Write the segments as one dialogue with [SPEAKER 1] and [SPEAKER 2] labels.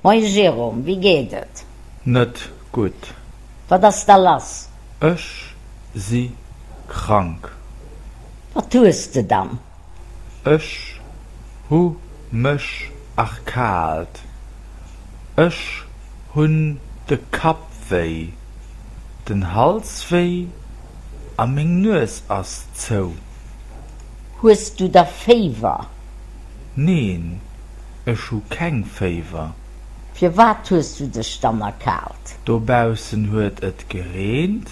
[SPEAKER 1] Moie Jérôme, wéi geet et?
[SPEAKER 2] Net gutt.
[SPEAKER 1] Wat ass da lass?
[SPEAKER 2] Ech si krank.
[SPEAKER 1] Wat hues de dann?
[SPEAKER 2] Ech hu mech erkaalt. Ech hunn de Kapp wéi, den Hals wéi a meng Nues ass zou.
[SPEAKER 1] Hues du da Féiwer?
[SPEAKER 2] Neen, ech hu keng Féiwer.
[SPEAKER 1] Firwat hues du dech dann erkaalt?
[SPEAKER 2] Dobaussen huet et gereent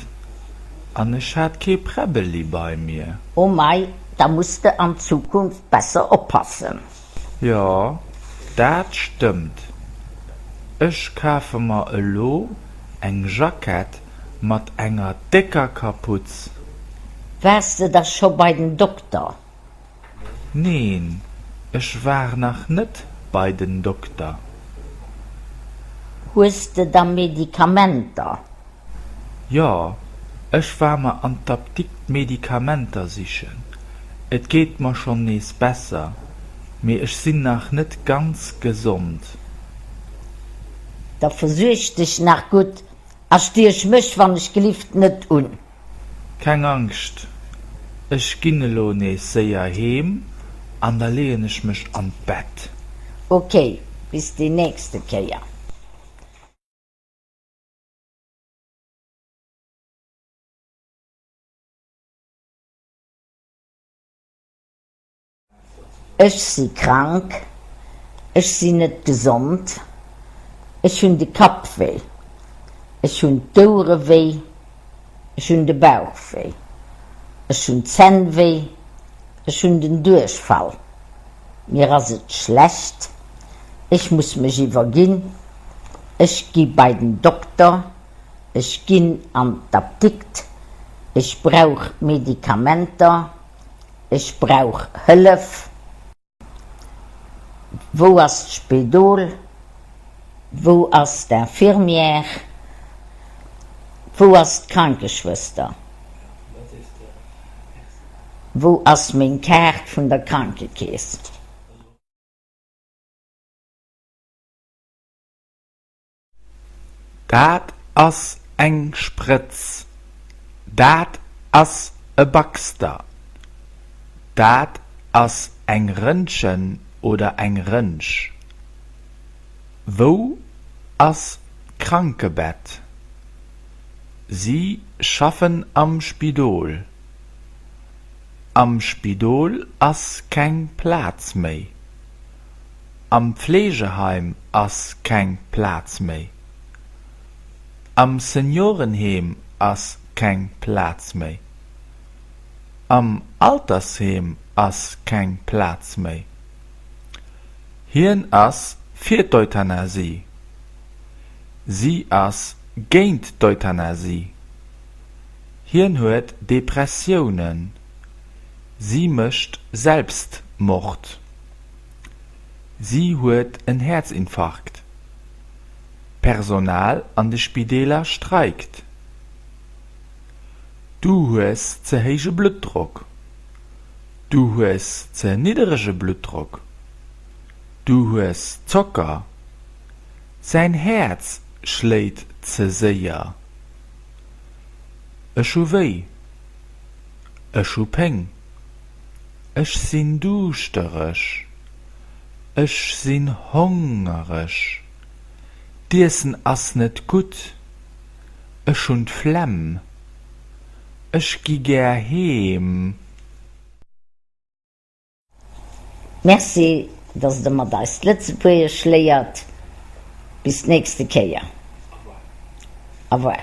[SPEAKER 2] an ech hat kee Präbbeli bei mir.
[SPEAKER 1] Oh mei, da muss de an Zukunft besser oppassen.
[SPEAKER 2] Jo, dat stëmmt. Ech kafe mer elo eng Jackett mat enger décker Kaputz.
[SPEAKER 1] Waars de da scho bei den Dokter?
[SPEAKER 2] Neen, ech war nach net bei den Dokter.
[SPEAKER 1] Hues de da Medikamenter?
[SPEAKER 2] Jo, ech war mer an d'Apdikt Medikamenter sichen. Et geet mer schonn nees besser, mee ech sinn nach net ganz gesond.
[SPEAKER 1] Da versuerg dech nach gutt a stiech mech wann ech gelift net un.
[SPEAKER 2] Keng Angscht, ech ginn elo nees séier heem an da leeën ech mech an d'Bett.
[SPEAKER 1] Ok, bis déi nächste Kéier. Ech si krank, ech sinn net gesond, ech hunn de Kapp wéi, ech hunn d'Ouere wéi, ech hunn de Bauch wéi, ech hunn d'Zänn wéi, ech hunn den Duerchfall, mir ass et schlecht, ech muss mech iwwerginn, ech gi bei den Dokter, ech ginn an d'Apdikt, ech brauch Medikamenter. Ech brauch Hëllef. Wou ass d'Spidol? Wou ass d'Infirmière? Wou ass d'Krankeschwëster? Wou ass meng Kaart vun der Krankekeess?
[SPEAKER 2] Dat ass eng Sprëtz. Dat ass e Baxter. Dat ass eng Rëntgen oder eng Rënsch. Wou ass d'Krankebett? Si schaffen am Spidol. Am Spidol ass keng Plaz méi. Am Pflegeheim ass keng Plaz méi. Am Seniorenheem ass keng Plaz méi. Am Altersheem ass keng Plaz méi. Hien ass fir d'Euthanasie. Si ass géint d'Euthanasie. Hien huet Depressiounen. Si mécht Selbstmord. Si huet en Häerzinfarkt. D'Personal an de Spideeler streikt. Du hues ze héije Bluttdrock. Du hues ze nidderege Bluttdrock. Du hues Zocker. Säin Häerz schléit ze séier. Ech hu wéi. Ech hu Péng. Ech sinn duuschtereg. Ech sinn hongereg. D'Iessen ass net gutt. Ech hunn d'Flemm. Ech gi gär heem.
[SPEAKER 1] Merci, dass der mat eis d'Lëtzebuergesch léiert. Bis d'nächste Kéier. Au revoir.